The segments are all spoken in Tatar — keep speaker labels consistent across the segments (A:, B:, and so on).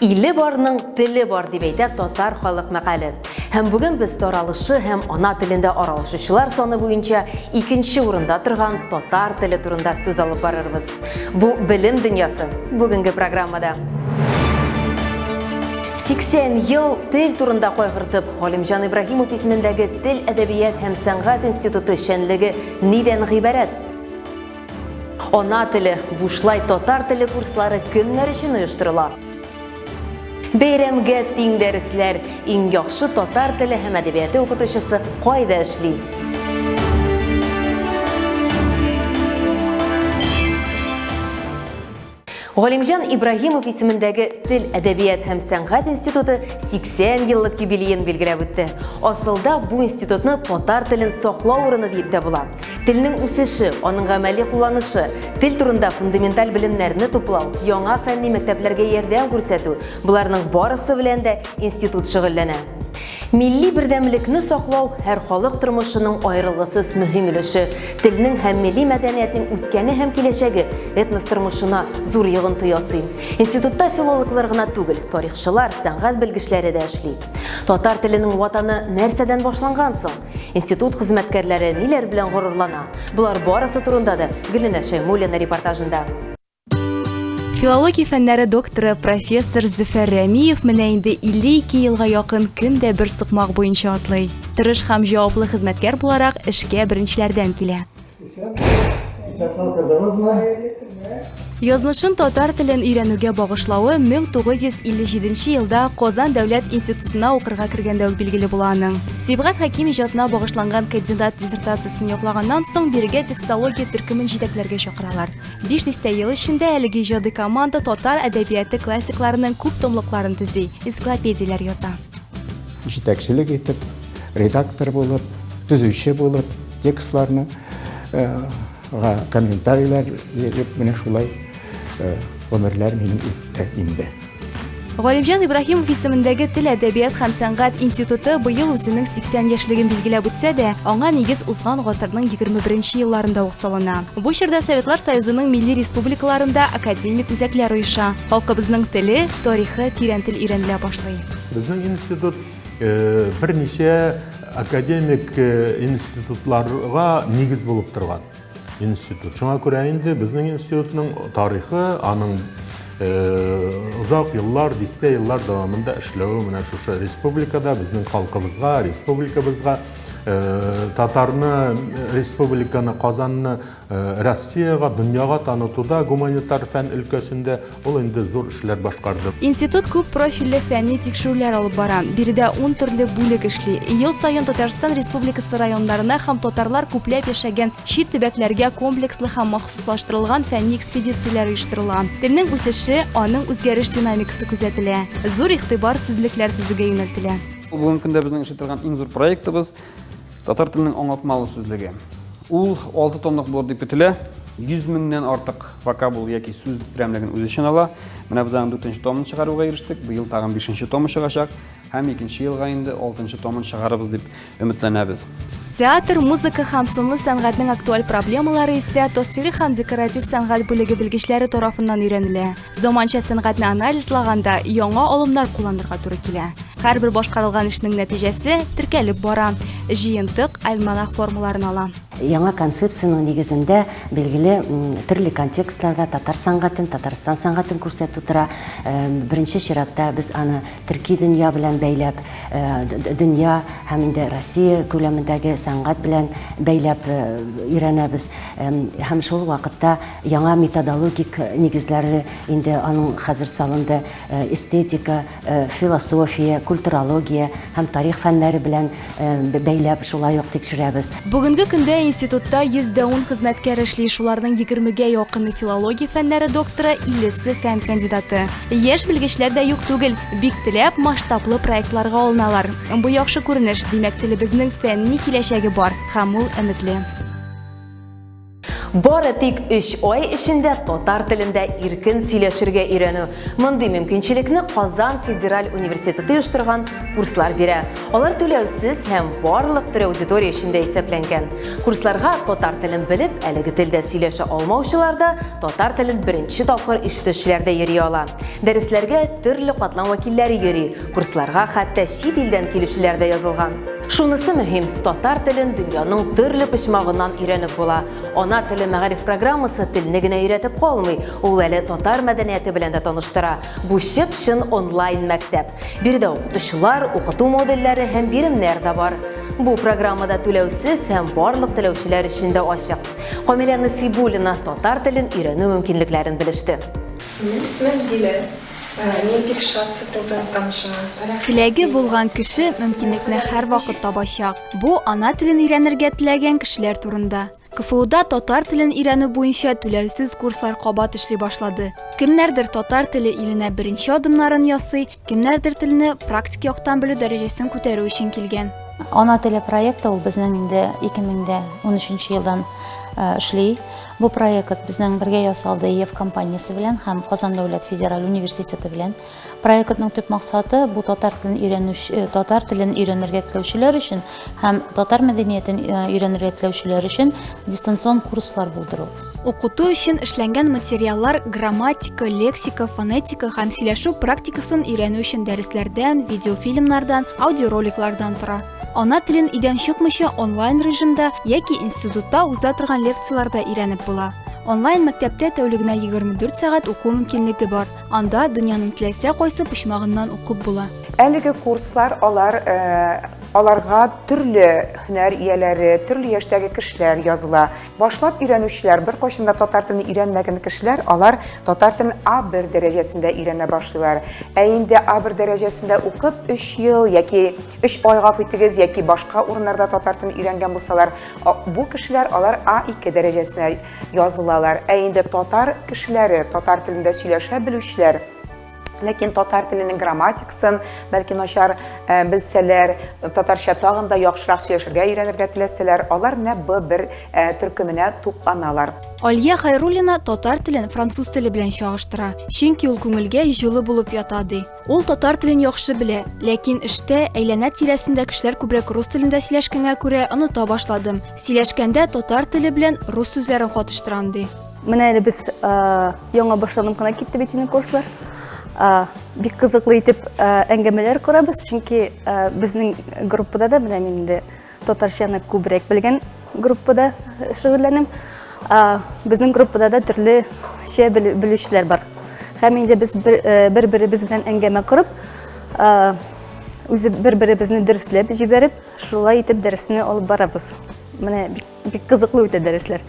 A: Иле барның теле бар дип әйтә татар халык мәкале. Һәм бүген без таралышы һәм ана телендә аралашучылар саны буенча икенче урында торган татар теле турында сүз алып барырбыз. Бу белем дөньясы бүгенге программада. 80 ел тел турында кайгыртып, Галимҗан Ибраһимов исемендәге Тел, әдәбият һәм сәнгать институты эшчәнлеге нидән гыйбарәт? Ана теле, бушлай татар теле курслары кемнәр өчен оештырыла? Бәйрәмгә тиң дәресләр, иң яхшы татар теле һәм әдәбияты укытучысы кайда эшли? Галимҗан Ибраһимов исемендәге Тел, әдәбият һәм сәнгать институты 80 еллык юбилеен билгеләп үтте. Асылда бу институтны татар телен саклау урыны диеп тә була. Телнең үсеше, аның гамәли кулланышы, тел турында фундаменталь белемнәрне туплау, яңа фәнни мәктәпләргә ярдәм күрсәтү, боларның барысы белән дә институт шөгыльләнә. Милли бердәмлекне саклау һәр халык тормышының аерылгысыз мөһим өлеше. Телнең һәм милли мәдәниятнең үткәне һәм киләчәге этнос тормышына зур йогынты ясый. Институтта филологлар гына түгел, тарихчылар, сәнгать белгечләре дә эшли. Татар теленең ватаны нәрсәдән башланган соң? Институт хезмәткәрләре ниләр белән горурлана? Болар барысы турында да Гөлинә Шәймуллина репортажында.
B: Филология фәннәре докторы, профессор Зөфәр Рәмиев менә инде 52 елга якын көн дә бер сукмак буенча атлый. Тырыш һәм җаваплы хезмәткәр буларак эшкә беренчеләрдән килә. Язмышын татар телен өйрәнүгә багышлавы 1957 елда Казан дәүләт институтына укырга кергәндә үк билгеле була аның. Сибгат Хәким иҗатына багышланган кандидат диссертациясен яклаганнан соң бирегә текстология төркемен җитәкләргә чакыралар. Биш дистә ел эчендә әлеге иҗади команда татар әдәбияты классикларының күп томлыкларын төзи, энциклопедияләр яза.
C: Җитәкчелек итеп, редактор булып, төзүче булып, текстларны га комментарийлар биреп, менә шулай гомерләр минем үтте инде.
B: Галимҗан Ибраһимов исемендәге Тел, әдәбият һәм сәнгать институты быел үзенең 80 яшьлеген билгеләп үтсә дә, аңа нигез узган гасырның 21 нче елларында ук салына. Бу чорда Советлар Союзының милли республикаларында академик үзәкләр оеша, халкыбызның теле, тарихы тирәнтен өйрәнелә башлый.
D: Безнең институт берничә академик институтларга нигез булып торган. институт. Шуңа күрә инде безнең институтның тарихы, аның озак еллар, дистә еллар дәвамында эшләве менә шушы республикада, безнең халкыбызга, республикабызга, татарны, республиканы, Казанны Россиягә, дөньяга танытуда гуманитар фән өлкәсендә ул инде зур эшләр башкарды.
B: Институт күп профильле фәнни тикшерүләр алып бара. Биредә ун төрле бүлек эшли. Ел саен Татарстан Республикасы районнарына һәм татарлар күпләп яшәгән чит төбәкләргә комплекслы һәм махсуслаштырылган фәнни экспедицияләр оештырыла. Телнең үсеше, аның үзгәреш динамикасы күзәтелә. Зур игътибар сүзлекләр төзүгә юнәлтелә.
E: Бүгенге көндә безнең эшли торган иң зур проектыбыз, Татар теленең аңлатмалы сүзлеге. Ул 6 томлык булыр дип көтелә. 100 меңнән артык вокабул яки сүз берәмлеген үз эченә ала. Менә без аның 4 томын чыгаруга ирештек. Быел тагын 5 томы чыгачак һәм икенче елга инде 6 томын чыгарырбыз дип өметләнәбез.
B: Театр, музыка һәм сынлы сәнгатьнең актуаль проблемалары исә тасвири һәм декоратив сәнгать бүлеге белгечләре тарафыннан өйрәнелә. Заманча сәнгатьне анализлаганда яңа алымнар кулланырга туры килә. Һәрбер башкарылган эшнең нәтиҗәсе теркәлеп бара, җыентык альманах формаларын ала.
F: Яңа концепциянең нигезендә, билгеле, төрле контекстларда татар сәнгатен, Татарстан сәнгатен күрсәтү тора. Беренче чиратта без аны төрки дөнья белән бәйләп, дөнья һәм инде Россия күләмендәге сәнгать белән бәйләп өйрәнәбез. Һәм шул вакытта Яңа методологик нигезләре инде аның хәзер салынды, эстетика, философия, культурология һәм тарих фәннәре белән бәйләп шулай ук тикшерәбез.
B: Бүгенге көндә институтта 110 хезмәткәр эшли, шуларның егермегә якыны филология фәннәре докторы, иллесе фән кандидаты. Яшь белгечләр дә юк түгел, бик теләп масштаблы проектларга алыналар. Бу яхшы күренеш, димәк, телебезнең фәнни киләчәге бар һәм ул өметле.
A: Бары тик өч ай эчендә татар телендә иркен сөйләшергә өйрәнү. Мондый мөмкинчелекне Казан федераль университеты оештырган курслар бирә. Алар түләүсез һәм барлык төр аудитория өчен дә исәпләнгән. Курсларга татар телен белеп, әлеге телдә сөйләшә алмаучылар да, татар телен беренче тапкыр ишетүчеләр дә йөри ала. Дәресләргә төрле катлам вәкилләре йөри, курсларга хәтта чит илдән килүчеләр дә язылган. Шунысы мөһим, татар телен дөньяның төрле почмагыннан өйрәнеп була. Ана теле мәгариф программасы телне генә өйрәтеп калмый, ул әле татар мәдәнияте белән дә таныштыра. Бу чып-чын онлайн мәктәп. Биредә укытучылар, укыту модульләре һәм биремнәр дә бар. Бу программа да түләүсез һәм барлык теләүчеләр өчен дә ачык. Камилә Насыйбуллина татар телен өйрәнү мөмкинлекләрен белеште.
G: Минем исемем Дилә. Мин бик шат сезнең белән танышуыма.
B: Теләге булган кеше мөмкинлекне һәрвакыт табачак. Бу ана телен өйрәнергә теләгән кешеләр турында. КФУда татар телен өйрәнү буенча түләүсез курслар кабат эшли башлады. Кемнәрдер татар теле иленә беренче адымнарын ясый, кемнәрдер телне практик яктан белү дәрәҗәсен күтәрү өчен килгән.
H: Ана теле проекты ул безнең инде 2013 елдан эшли. Бу проект безнең бергә ясалды ЕФ компаниясе белән һәм Казан дәүләт федераль университеты белән. Проектның төп максаты бу татар телен өйрәнүче, татар телен өйрәнергә теләүчеләр өчен һәм татар мәдәниятен өйрәнергә теләүчеләр өчен дистанцион курслар булдыру.
B: Укыту өчен эшләнгән материаллар грамматика, лексика, фонетика һәм сөйләшү практикасын өйрәнү өчен дәресләрдән, видеофильмнардан, аудиороликлардан тора. Ана телен өйдән чыкмыйча онлайн режимда яки институтта уза торган лекцияләрдә өйрәнеп була. Онлайн мәктәптә тәүлегенә 24 сәгать уку мөмкинлеге бар. Анда дөньяның теләсә кайсы почмагыннан укып була.
I: Әлеге курслар алар аларга төрле һөнәр ияләре, төрле яшьтәге кешеләр языла. Башлап өйрәнүчеләр, беркайчан да татар телен өйрәнмәгән кешеләр, алар татар телен А1 дәрәҗәсендә өйрәнә башлыйлар. Ә инде А1 дәрәҗәсендә укып, 3 ел яки Өч ай гафу итегез яки башка урыннарда татар телен өйрәнгән булсалар, бу кешеләр алар А2 дәрәҗәсенә язылалар. Ә инде татар кешеләре, татар телендә сөйләшә белүчеләр, ләкин татар теленең грамматикасын бәлки начар э, белсәләр, татарча тагын да яхшырак сөйләшергә өйрәнергә теләсәләр, алар менә Б1 э, төркеменә тупланалар.
B: Алия Хайруллина татар телен француз теле белән чагыштыра, чөнки ул күңелгә җылы булып ята, ди. Ул татар телен яхшы белә, ләкин эштә, әйләнә-тирәсендә кешеләр күбрәк рус телендә сөйләшкәнгә күрә оныта башладым. Сөйләшкәндә татар теле белән рус сүзләрен катыштырам, ди.
J: Менә әле без яңа башланып кына китте бит инде курслар. Бик кызыклы итеп әңгәмәләр корабыз, чөнки безнең группада да менә мин инде Татарчаны күбрәк белгән группада шөгыльләнәм. Безнең группада да төрлечә белүчеләр бар. Һәм инде без бер-беребез белән әңгәмә корып, үзе бер-беребезне дөресләп җибәреп, шулай итеп дәресне алып барабыз. Менә бик, бик кызыклы үтә дәресләр.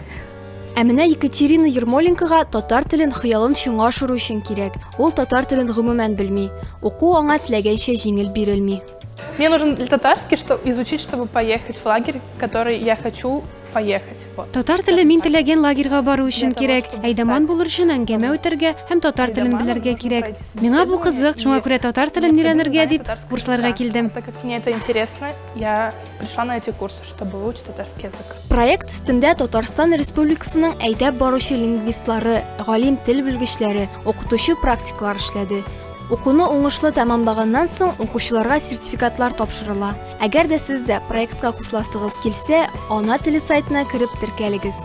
B: Ә менә Екатерина Ермоленкога татар телен хыялын чынга ашыру өчен кирәк. Ул татар телен гомумән белми. Уку аңа теләгәнчә җиңел бирелми.
G: Мне нужен татарский, чтобы изучить, чтобы поехать в лагерь, который я хочу поехать. Вот.
K: Татар теле мин теләгән лагерьга бару өчен кирәк. Әйдаман булыр өчен әңгәмә үтәргә һәм татар телен белергә кирәк. Миңа бу кызык, шуңа күрә татар телен өйрәнергә дип курсларга килдем.
G: Так как мне это интересно, я пришла на эти курсы, чтобы выучить татарский язык.
B: Проект өстендә Татарстан Республикасының әйдәп баручы лингвистлары, галим тел белгечләре, укытучы практиклар эшләде. Укуны уңышлы тәмамлаганнан соң, укучыларга сертификатлар тапшырыла. Әгәр дә сез дә проектка кушыласыгыз килсә, Ана теле сайтына кереп теркәлегез.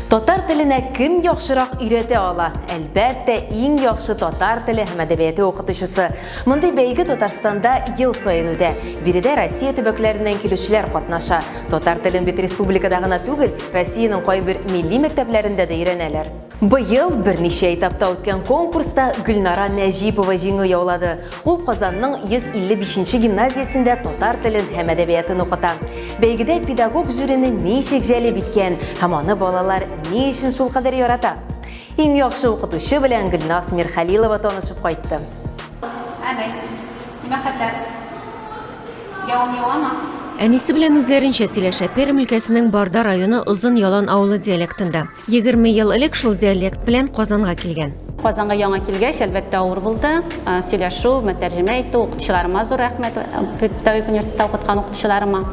A: Татар теленә кем яхшырак өйрәтә ала? Әлбәттә, иң яхшы татар теле һәм әдәбияты укытучысы. Мондый бәйге Татарстанда ел саен үтә. Биредә Россия төбәкләреннән килүчеләр катнаша. Татар телен бит республикада гына түгел, Россиянең кайбер милли мәктәпләрендә дә өйрәнәләр. Быел берничә этапта үткән конкурста Гөлнара Нәҗипова җиңү яулады. Ул Казанның 155 нче гимназиясендә татар телен һәм әдәбиятын укыта. Бәйгедә педагог жюрины ничек җәлеп иткән һәм аны балалар ни өчен шулкадәр ярата? Иң яхшы укытучы белән Гөлназ Мирхәлилова танышып кайтты.
L: Әни, нимә хәлләр? Явым явамы?
M: Әнисе белән үзләренчә сөйләшә Пермь өлкәсенең Барда районы Озын Ялан авылы диалектында. 20 ел элек шул диалект белән Казанга килгән.
L: Казанга яңа килгәч, әлбәттә, авыр булды. Сөйләшү, тәрҗемә итү, укытучыларыма зур рәхмәт, педагогик университетта укыткан укытучыларыма.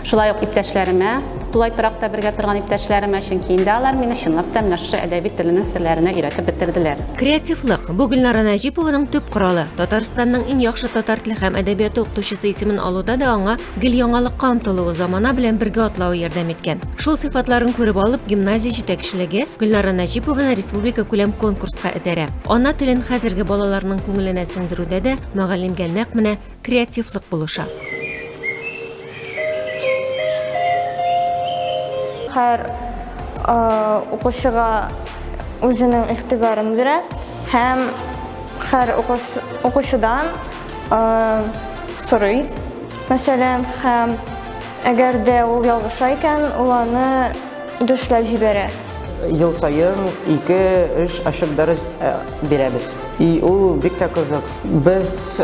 L: Шулай ук иптәшләремә, тулай торакта бергә торган иптәшләремә, чөнки инде алар мине чынлап та менә шушы әдәби теленең серләренә өйрәтеп бетерделәр.
M: Креативлык, бу Гөлнара Нәҗипованың төп коралы. Татарстанның иң яхшы татар теле һәм әдәбияты укытучысы исемен алуда да аңа гел яңалыкка омтылуы, замана белән бергә атлавы ярдәм иткән. Шул сыйфатларын күреп алып, гимназия җитәкчелеге Гөлнара Нәҗипованы республикакүләм конкурска этәрә. Ана телен хәзерге балаларның күңеленә сеңдерүдә дә мөгаллимгә нәкъ менә креативлык булыша.
N: Һәр укучыга үзенең игътибарын бирә һәм һәр укучыдан сорый, мәсәлән, һәм әгәр дә ул ялгыша икән, ул аны дөресләп җибәрә.
O: Ел саен 2-3 ачык дәрес бирәбез. И ул бик тә кызык. Без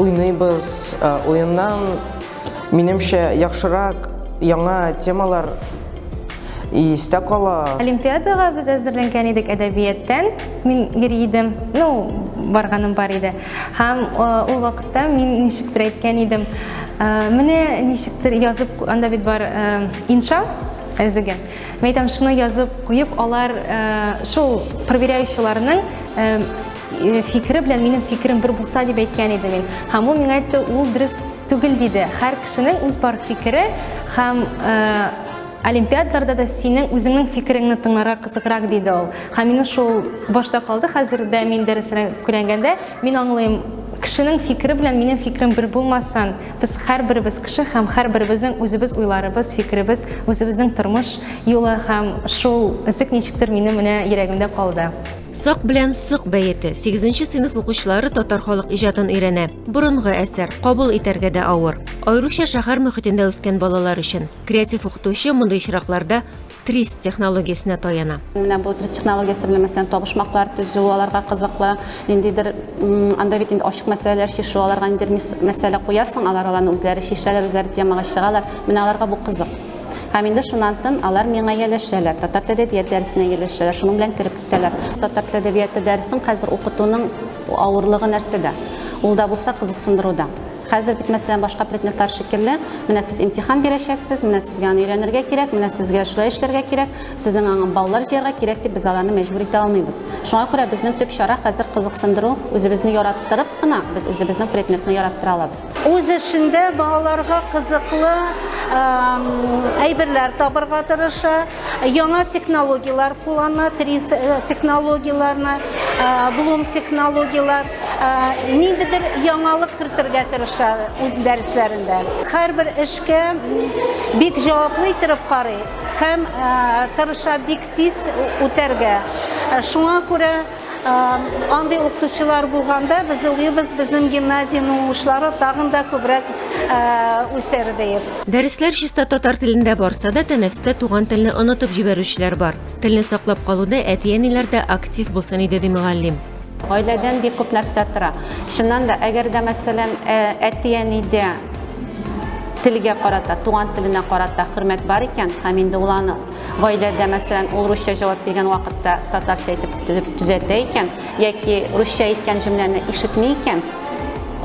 O: уйныйбыз, уеннан, минемчә, яхшырак яңа темалар истә кала.
P: Олимпиадага без әзерләнгән идек әдәбияттан. Мин йөри идем, ну, барганым бар иде. Һәм ул вакытта мин ничектер әйткән идем, менә ничектер язып, анда бит бар инша әзеген. Мин әйтәм, шуны язып куеп, алар шул проверяющийларның фикере белән минем фикерем бер булса дип әйткән иде мин. Һәм ул миңа әйтте, ул дөрес түгел диде. Һәр кешенең үз бар фикере һәм олимпиадаларда да синең үзеңнең фикереңне тыңларга кызыграк диде ул. Һәм минем шул башта калды, хәзер дә мин дәресләргә күләнгәндә мин аңлыйм, кешенең фикере белән минем фикерем бер булмасын, Без һәрберебез кеше һәм һәрберебезнең үзебез уйларыбыз, фикеребез, үзебезнең тормыш юлы һәм шул өзек ничектер минем менә йөрәгемдә калды.
M: Сак белән Сок бәете. Сигезенче сыйныф укучылары татар халык иҗатын өйрәнә. Борынгы әсәр, кабул итәргә дә авыр. Аеруча шәһәр мохитендә үскән балалар өчен. Креатив укытучы мондый очракларда ТРИЗ технологиясенә таяна.
L: Менә бу ТРИЗ технологиясе белән, мәсәлән, табышмаклар төзү аларга кызыклы. Ниндидер, анда бит инде ачык мәсьәләләр чишү, аларга ниндидер мәсьәлә куясың, алар аларны үзләре чишәләр, үзләре темага чыгалар. Менә аларга бу кызык. Һәм инде шуннан тын алар миңа ияләшәләр, татар теле әдәбият дәресенә ияләшәләр, шуның белән кереп китәләр. Татар теле әдәбияты дәресен хәзер укытуның авырлыгы нәрсәдә? Ул да булса кызыксындыруда. Хәзер бит, мәсәлән, башка предметлар шикелле, менә сез имтихан бирәчәксез, менә сезгә аны өйрәнергә кирәк, менә сезгә шулай эшләргә кирәк, сезнең аңа баллар җыярга кирәк дип без аларны мәҗбүр итә алмыйбыз. Шуңа күрә безнең төп чара хәзер кызыксындыру, үзебезне яраттырып кына без үзебезнең предметны яраттыра алабыз.
Q: Үз эшендә балаларга кызыклы әйберләр табырга тырыша, яңа технологияләр куллана, ТРИЗ технологияләрне, Блум технологияләр. Ниндидер яңалык кертергә тырыша үз дәресләрендә. Һәрбер эшкә бик җаваплы иттереп карый һәм тырыша бик тиз үтәргә. Шуңа күрә андый укытучылар булганда, без уйлыйбыз, безнең гимназиянең уңышлары тагын да күбрәк үсәр диеп.
M: Дәресләр чиста татар телендә барса да, тәнәфестә туган телне онытып җибәрүчеләр бар. Телне саклап калуда әти-әниләр дә актив булсын иде, ди мөгаллим.
L: Гаиләдән бик күп нәрсә тора. Чыннан да, әгәр дә, мәсәлән, әти-әнидә телгә карата, туган теленә карата хөрмәт бар икән, һәм инде ул аны гаиләдә, мәсәлән, ул русча җавап биргән вакытта татарча итеп төзәтә икән, яки русча әйткән җөмләне ишетми икән,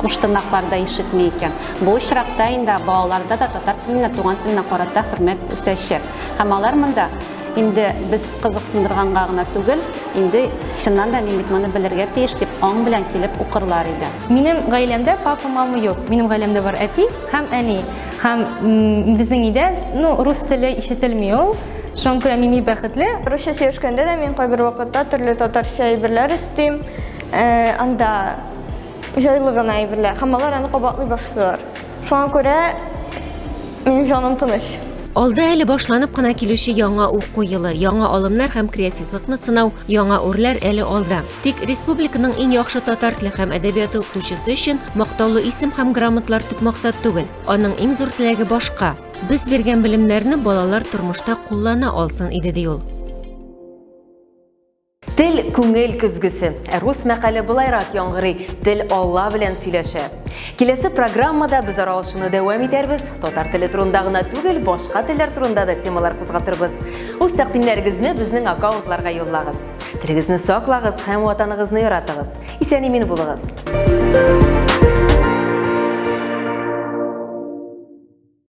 L: куш тырнакларда ишетми икән, бу очракта инде балаларда да татар теленә, туган теленә карата хөрмәт үсәчәк. Һәм алар монда Инде без кызыксындырганга гына түгел, инде чыннан да мин бит моны белергә тиеш дип аң белән килеп укырлар иде.
P: Минем гаиләмдә папа, мама юк. Минем гаиләмдә бар әти һәм әни. Һәм безнең өйдә, ну, рус теле ишетелми ул. Шуңа күрә мин бик бәхетле.
N: Русча сөйләшкәндә дә мин кайбер вакытта төрле татарча әйберләр өстим. Анда җайлы гына әйберләр һәм алар аны кабатлый башлыйлар. Шуңа күрә минем җаным тыныч.
M: Алда әле башланып кына килүче яңа уку елы, яңа алымнар һәм креативлыкны сынау, яңа үрләр әле алда. Тик республиканың иң яхшы татар теле һәм әдәбияты укытучысы өчен мактаулы исем һәм грамоталар төп максат түгел. Аның иң зур теләге башка. Без биргән белемнәрне балалар тормышта куллана алсын иде, ди ул.
A: Тел күңел көзгесе. Ә рус мәкале былайрак яңгырый: тел Алла белән сөйләшә. Киләсе программада без аралашуны дәвам итәрбез. Татар теле турында гына түгел, башка телләр турында да темалар кузгатырбыз. Үз тәкъдимнәрегезне безнең аккаунтларга юллагыз. Телегезне саклагыз һәм ватаныгызны яратыгыз. Исән-имин булыгыз.